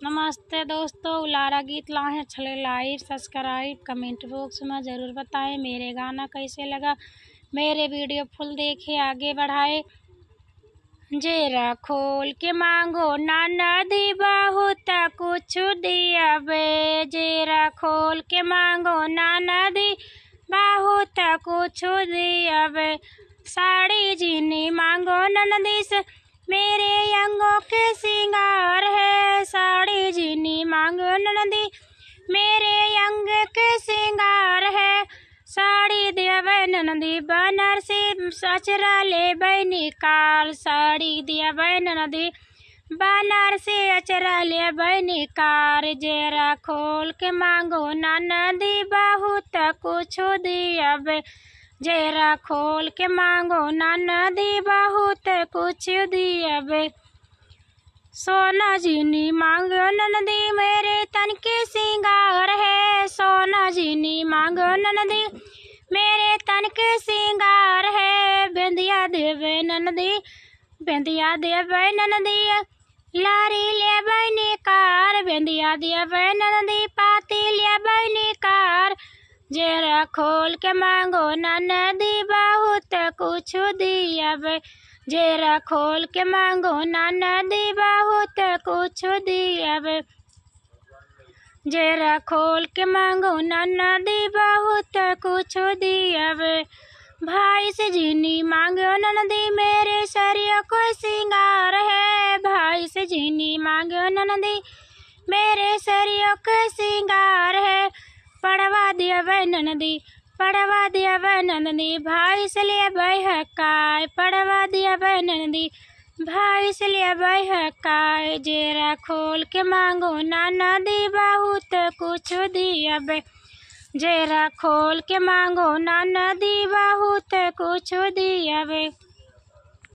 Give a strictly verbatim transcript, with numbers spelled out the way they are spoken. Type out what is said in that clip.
नमस्ते दोस्तों, उलारा गीत लाए हैं, अच्छे लगे like, subscribe, comment box में ज़रूर बताएं। मेरे गाना कैसे लगा, मेरे video full देखें, आगे बढ़ाएं। जेरा खोल के मांगो ननदी, बहुत कुछ दियाबे। जेरा खोल के मांगो ननदी, बहुत कुछ दियाबे। साड़ी जिनी मांगो ननदी से, मेरे अंगों के सिंगार है। साड़ी जिनी मांगो ननदी, मेरे अंग के सिंगार है। साड़ी दियाबे ननदी बनारसी, अचरा लेबे निकार। साड़ी दियाबे ननदी बनारसी, अचरा लेबे निकार। जेरा खोल के मांगो ननदी, बहुत कुछ दियाबे। जेरा खोल के मांगो ननदी, बहुत कुछ दियाबे। सोना जिनी मांगो ननदी, मेरे तन के सिंगार है। सोना जिनी मांगो ननदी, मेरे तन के सिंगार है। बिंदिया देबे ननदी, बिंदिया देबे ननदी, लारी लेबे निकार। बिंदिया देबे ननदी, पाती लेबे निकार। जेरा खोल के मांगो ननदी, बहुत कुछ दियाबे। जेरा खोल के मांगो ननदी, बहुत कुछ दियाबे। जेरा खोल के मांगो ननदी, बहुत कुछ दियाबे। भाई से जिनी मांगो ननदी, मेरे सरियों को सिंगार है। भाई से जिनी मांगो ननदी, मेरे सरियों के सिंगार है। पड़वा दियाबे ननदी, पड़वा दियाबे ननदी, भाई से लेबे है काय। पड़वा दियाबे ननदी, भाई से लेबे है काय। जेरा खोल के मांगो ननदी, बहुत कुछ दियाबे। जेरा खोल के मांगो ननदी, बहुत कुछ दियाबे।